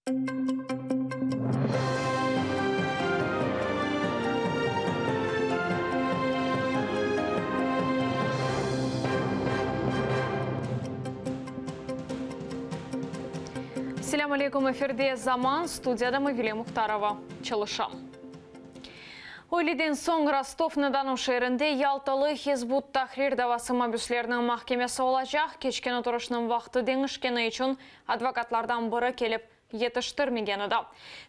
Selâm aleyküm, efirde Zaman, studiyada Mavile Muhtarova çalışa. Öyleden soñ Rostov-na-Donu şeerinde Yaltalı Hizb ut-Tahrir davası mabüsleriniñ mahkemesi olacaq. Keçken oturışnıñ vaqtı deñişkeni içün advokatlardan biri kelip yetiştirmegen edi.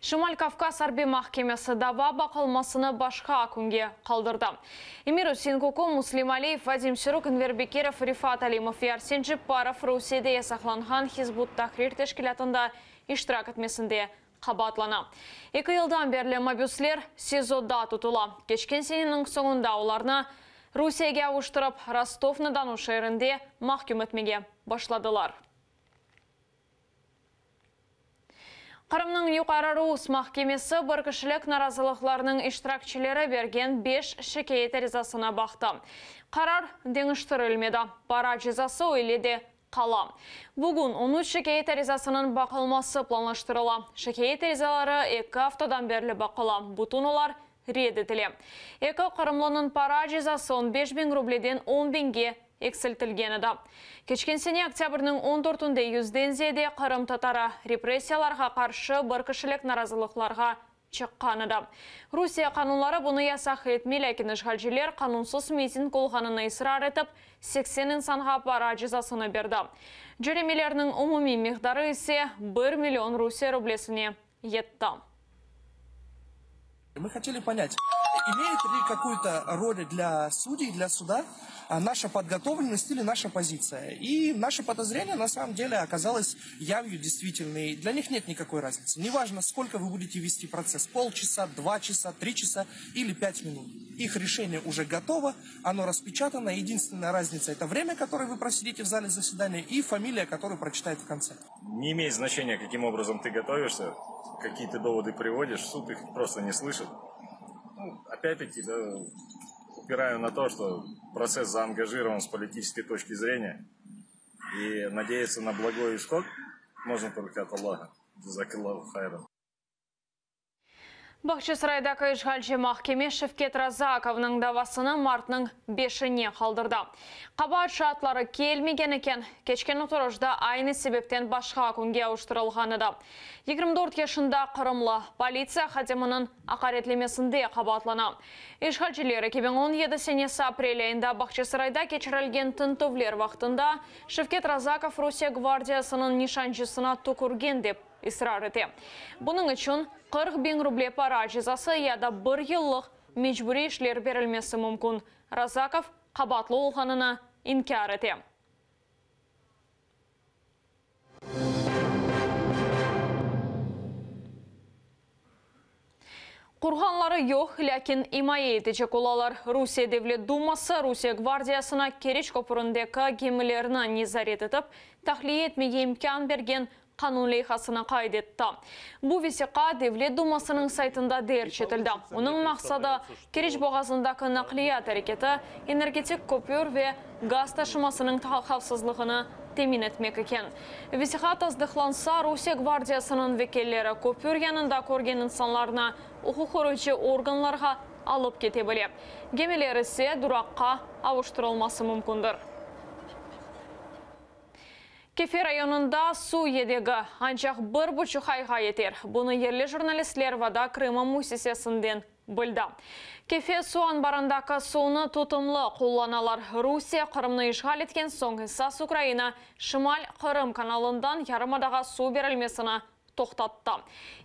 Şimal-Kavkaz arbiy mahkemesi dava baqılmasını başqa künge qaldırdı. Emir-Üsein Kuku, Müslim Aliyev, Vadim Siruk, Enver Bekirov, Refat Alimov ve Arsen Cepparov Rusiyede yasaqlanğan Hizb ut-Tahrir teşkilâtında iştirak etmesinde qabaatlana. Eki yıldan berli mabüsler SİZOda tutula. Keçken seneniñ soñunda olarnı Rusiyege avuştırıp, Rostov-na-Donu şeerinde mahküm etmege başladılar. Qırımnıñ Yuqarı Rus mahkemesi bir kişilik narazılıqlarnıñ iştirakçileri bergen beş şikâyet arizasına baqtı. Qarar deñiştirilmedi, para cezası öyle de qala. Bugün on üç şikâyet arizasınıñ baqılması planlaştırıla. Şikâyet arizaları eki aftadan berli baqıla, bütün olar red etile. Eki qırımlınıñ para cezası on 5000 rubleden 10 biñge eksiltilgen edi. Keçken sene oktâbrniñ on dörtünde yüzden ziyade qırımtatarı repressiyalarğa qarşı bir kişilik narazılıqlarğa çıqqan edi. Rusiye qanunları bunı yasaq etmey, lâkin işğalciler qanunsız miting olğanını israr etip, 80 insanğa para cezasını berdi. Cöremelerniñ umumiy miqdarı ise bir million Rusiye rublesine yetti. Мы хотели понять, имеет ли какую-то роль для судей, для суда наша подготовленность или наша позиция. И наше подозрение на самом деле оказалось явью действительной. Для них нет никакой разницы. Неважно, сколько вы будете вести процесс, полчаса, два часа, три часа или пять минут. Их решение уже готово, оно распечатано. Единственная разница – это время, которое вы просидите в зале заседания, и фамилия, которую прочитает в конце. Не имеет значения, каким образом ты готовишься, какие ты доводы приводишь, суд их просто не слышит. Ну, опять-таки, да, упираю на то, что процесс заангажирован с политической точки зрения. И надеяться на благой исход можно только от Аллаха. Джазакаллаху хайран. Bağçasaraydaki işğalci mahkeme Şevket Razakovnıñ davasını martnıñ beşine qaldırdı. Qabaat şaatları kelmegen eken, keçken oturış da aynı sebepten başqa künge avuştırılğan edi. 24 yaşında qırımlı, politsiya hadiminiñ aqaretlemesinde qabaatlana. İşğalciler 2017 senesi aprel ayında Bağçasarayda keçirilgen tintüvler vaqtında Şevket Razakov Rusiye gvardiyasınıñ nişancısına tükürgen dep israr ete. Bunıñ içün 40 biñ ruble para cezası ya da bir yıllıq mecburiy işler berilmesi mümkün. Razakov qabaatlı olğanını inkâr ete. Qurğanları yoq, lâkin imaye etecek olalar. Rusiye Devlet Duması Rusiye gvardiyasına Keriç köpürindeki gemilerni nezaret etip, tahliye etmege imkân bergen qanun leyhasını qayd etti. Bu vesiqa Devlet Dumasınıñ saytında derc etildi. Onıñ maqsadı, Keriç boğazındaki naqliyat areketi, energetik köpür ve gaz taşımasınıñ havfsızlığını temin etmek eken. Vesiqa tasdıqlansa, Rusiye gvardiyasınıñ vekilleri köpür yanında körgen insanlarnı uquq qoruyıcı organlarğa alıp kete bile, gemiler ise duraqqa avuştırılması mümkündir. Kefe rayonında suv yedegi ancaq bir buçuq ayğa yeter. Bunı yerli jurnalistler Voda Krıma müessisesinden bildi. Kefe suv anbarındaki suvnı tutumlı qullanalar. Rusiye Qırımnı işğal etken soñ esas Ukraina Şimal-Qırım kanalından yarımadağa suv berilmesini toqtattı.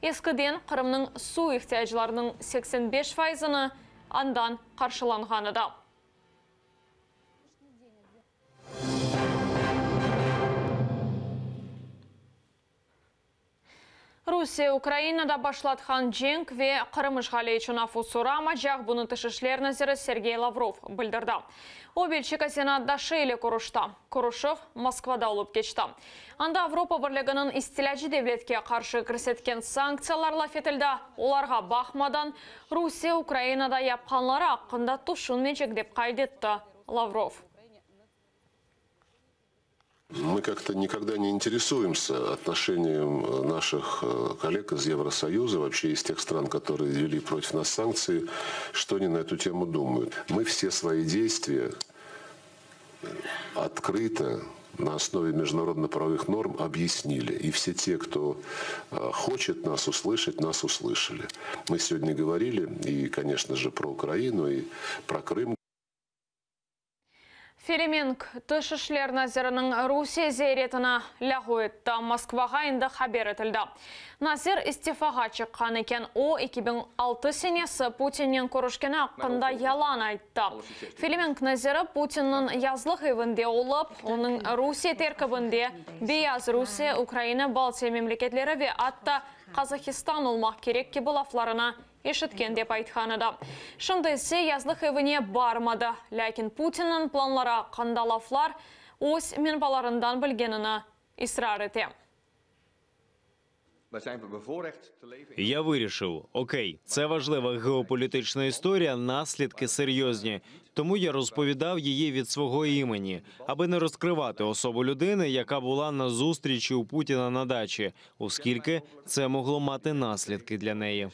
Eskiden Qırımnıñ suv ihtiyaclarınıñ 85 faizini andan qarşılanğan edi. Rusiye Ukrainada başlatqan cenk ve Qırım işğali içün afu soramacaq, bunı Tış işler naziri Sergey Lavrov bildirdi. O, Belçika zenaatdaşı ile körüşti. Körüşüv Moskvada olıp keçti. Anda Avropa Birliginiñ istilâcı devletke qarşı kirsetken sanktsiyalar laf etildi, olarğa baqmadan, Rusiye Ukrainada yapqanları aqqında tüşünmeycek, dep qayd etti Lavrov. Мы как-то никогда не интересуемся отношением э, наших э, коллег из Евросоюза, вообще из тех стран, которые ввели против нас санкции, что они на эту тему думают. Мы все свои действия э, открыто на основе международно-правовых норм объяснили. И все те, кто хочет нас услышать, нас услышали. Мы сегодня говорили и, конечно же, про Украину, и про Крым. Felemenk Tış işler naziriniñ Rusiye ziyaretini lâğu etti. Moskvağa endi haber etildi. Nazir istifağa çıqqan eken. O, 2006 senesi Putinnen körüşkeni aqqında yalan ayttı. Felemenk naziri Putinniñ yazlıq evinde olıp, onıñ Rusiye terkibinde Beyaz Rusiye, Ukraina, Baltiya memleketleri ve atta Qazahistan olmaq kerek kibi laflarını eşitken dep aytqan edi. Şimdi ise yazlıq evine barmadı. Lâkin Putinniñ planları aqqında laflar öz menbalarından bilgenini israr ete. Я вирішив: окей, це важлива геополітична історія, наслідки серйозні. Тому я розповідав її від свого імені, аби не розкривати особу людини, яка була на зустрічі у Путіна на дачі, оскільки це могло мати наслідки для неї.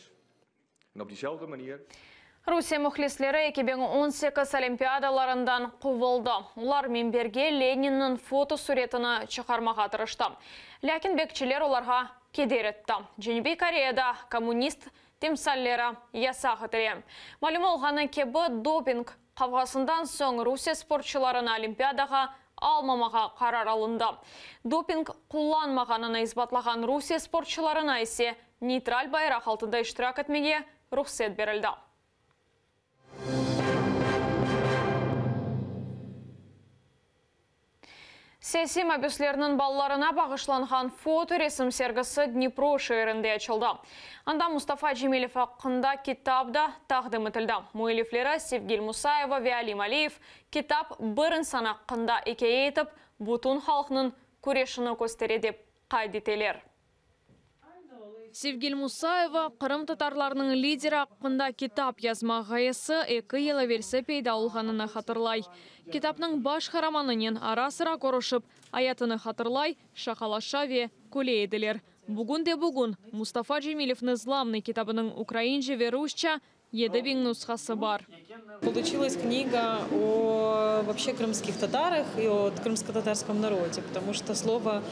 Rusiye mühlisleri 2018 Olimpiadalarından quvuldı. Olar minberge Leninniñ fotosuretini çıqarmağa tırıştı. Lâkin bekçiler olarğa keder etti. Cenübiy Koreyada kommunist timsalleri yasaq etile. Malüm olğanı kibi, doping qavğasından soñ Rusiye sportçularını Olimpiadağa almamağa qarar alındı. Doping qullanmağanını isbatlağan Rusiye sportçularına ise neytral bayraq altında iştirak etmege ruhset berildi. Siyasiy mabüslerniñ balalarına bağışlanğan fotoresim sergisi Dnipro şeerinde açıldı. Anda Mustafa Cemilev aqqında kitap da taqdim etildi. Müellifleri Sevgil Musayeva ve Alim Aliyev kitap bir insan aqqında ikâye etip, bütün halqnıñ küreşini köstere dep qayd eteler. Sevgil Musayeva, qırımtatarlarnıñ lideri aqqında kitap yazmaq ğayesi eki yıl evelsi peyda olğanını hatırlay. Kitapnıñ baş qaramanınen ara-sıra körüşip, ayatını hatırlay, şaqalaşa ve küle ediler. Bugün de bugün Mustafa Cemilev Nezlamnıy kitabınıñ ukraince ve rusça 7000 nushası bar. Получилась книга о вообще крымских татарах и о крымско-татарском народе, потому что слово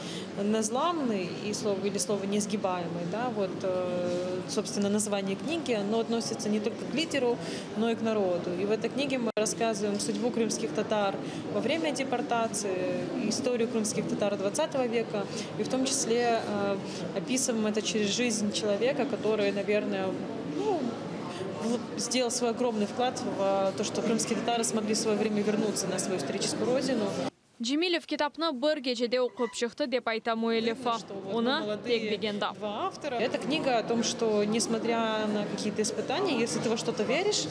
«незламный» и слово, или слово «несгибаемый», да, вот, э, собственно, название книги, оно относится не только к лидеру, но и к народу. И в этой книге мы рассказываем судьбу крымских татар во время депортации, историю крымских татар 20 века, и в том числе э, описываем это через жизнь человека, который, наверное, ну, сделал свой огромный вклад в то, что крымские татары смогли в свое время вернуться на свою историческую родину. Cemilev kitapnı bir gecede oqup çıqtı, dep ayta müellifi. Onı pek begendi. Два автора. Это книга о том, что несмотря на какие-то испытания, если ты во что-то веришь,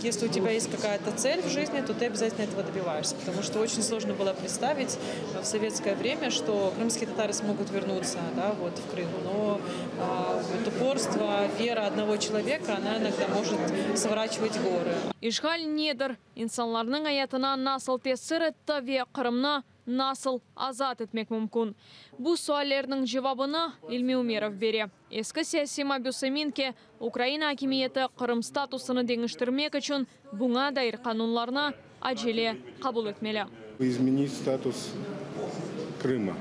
если у тебя есть какая-то цель в жизни, то ты обязательно этого добиваешься. Потому что очень сложно было представить в советское время, что крымские татары смогут вернуться да, вот, в Крым. Но а, вот упорство, вера одного человека, она иногда может сворачивать горы. İşğal nedir? İnsanlarnıñ ayatına nasıl tesir etti ve Qırımnı nasıl azat etmek mümkün? Bu suallerniñ cevabını İlmi Ümerov bere. Eski siyasiy mabüs emin ki, Ukraina akimiyeti Qırım statusını deñiştirmek içün buña dair qanunlarnı acele qabul etmeli. Изменить статус Крыма,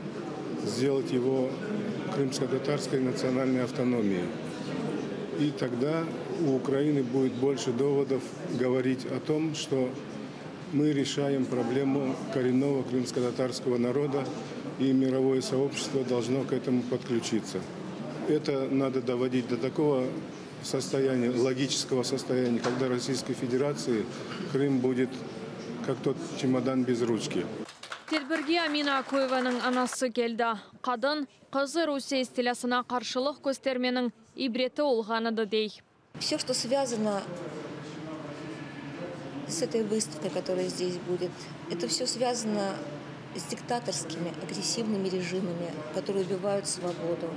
сделать его крымско-татарской национальной автономией. И тогда у Украины будет больше доводов говорить о том, что мы решаем проблему коренного крымско-татарского народа, и мировое сообщество должно к этому подключиться. Это надо доводить до такого состояния, логического состояния, когда Российской Федерации Крым будет как тот чемодан без ручки. Tedbirge Amina Aküyevanıñ anası keldi. Qadın, qızı Rusiye istilâsına qarşılıq köstermeniñ ibreti olğanı dey. Все, что связано с этой выставкой, которая здесь будет, это все связано с диктаторскими, агрессивными режимами, которые убивают свободу.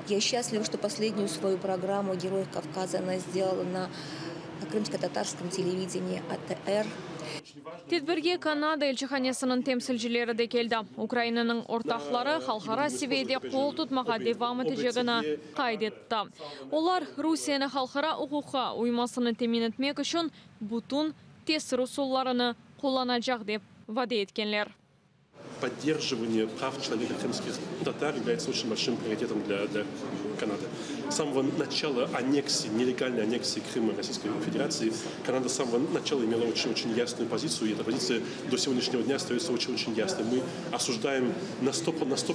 Я счастлива, что последнюю свою программу «Героев Кавказа» она сделала на крымско-татарском телевидении АТР. Tedbirge Kanada elçihanesiniñ temsilcileri de keldi. Ukrainanıñ ortaqları halqara seviyede qol tutmağa devam etecegini qayd etti. Olar, Rusiyeni halqara uquqqa uymasını temin etmek içün bütün tesir usullarını qullanacaq, dep vade etkenler. Поддерживание прав человека крымских татар является очень большим приоритетом для, для Канады. С самого начала аннексии, нелегальной аннексии Крыма Российской Федерации, Канада с самого начала имела очень-очень ясную позицию, и эта позиция до сегодняшнего дня остается очень-очень ясной. Мы осуждаем на 100%, на 100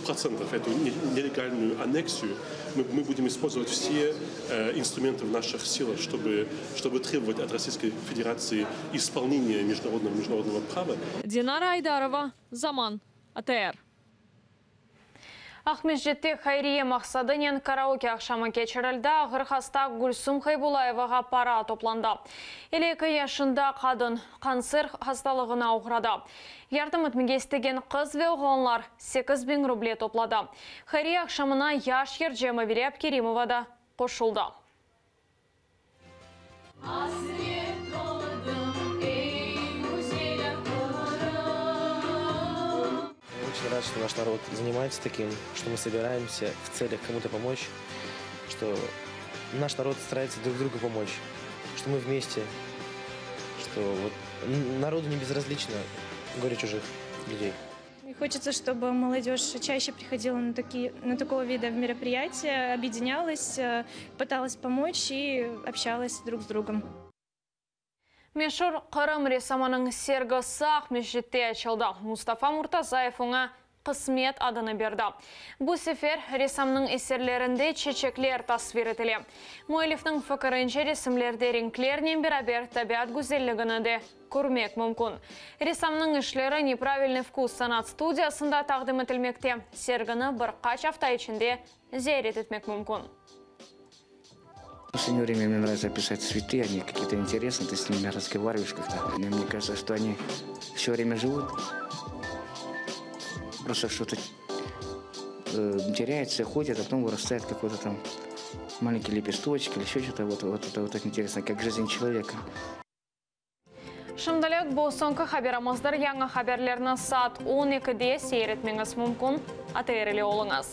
эту нелегальную аннексию. Мы, мы будем использовать все э, инструменты в наших силах, чтобы, чтобы требовать от Российской Федерации исполнения международного, международного права. Dinara Aydarova, Zaman, ATR. Aqmescitte hayriye maqsadınen karaoke aqşamı keçirildi. Ağır hasta Gülsum Haybulayevağa para toplandı. 52 yaşında qadın qanser hastalığına oğradı. Yardım etmege istegen qız ve oğlanlar 8000 ruble topladı. Hayriye aqşamına yaş yırcı Mavile Abkerimova da qoşuldı. Asret oldım, ey güzel Qırım. Я очень рад, что наш народ занимается таким, что мы собираемся в целях кому-то помочь, что наш народ старается друг другу помочь, что мы вместе, что вот народу не безразлично горе чужих людей. И хочется, чтобы молодежь чаще приходила на, такие, на такого вида мероприятия, объединялась, э, пыталась помочь и общалась друг с другом. Meşur Qırım ressamınıñ sergisi Aqmescitte açıldı. Mustafa Murtazayev oña Qısmet adını berdi. Bu sefer ressamnıñ eserlerinde çeçekler tasvir etile. Müellifniñ fikirince resimlerde renklernen beraber tabiat güzelligini de körmek mümkün. Ressamnıñ işleri Nepravilnyy vkus sanat studiyasında taqdim etilmekte. Sergini bir qaç afta içinde ziyaret etmek mümkün. В последнее время мне нравится писать цветы, они какие-то интересные, ты с ними разговариваешь как-то. Мне кажется, что они все время живут, просто что-то э, теряется, ходит, а потом вырастает какой-то там маленький лепесточек или еще что-то. Вот, вот это вот так интересно, как жизнь человека. Şimdilik bu soñki haberimizdir. Yañı haberlerni saat 12-de seyir etmeñiz mümkün. ATR ile oluñız.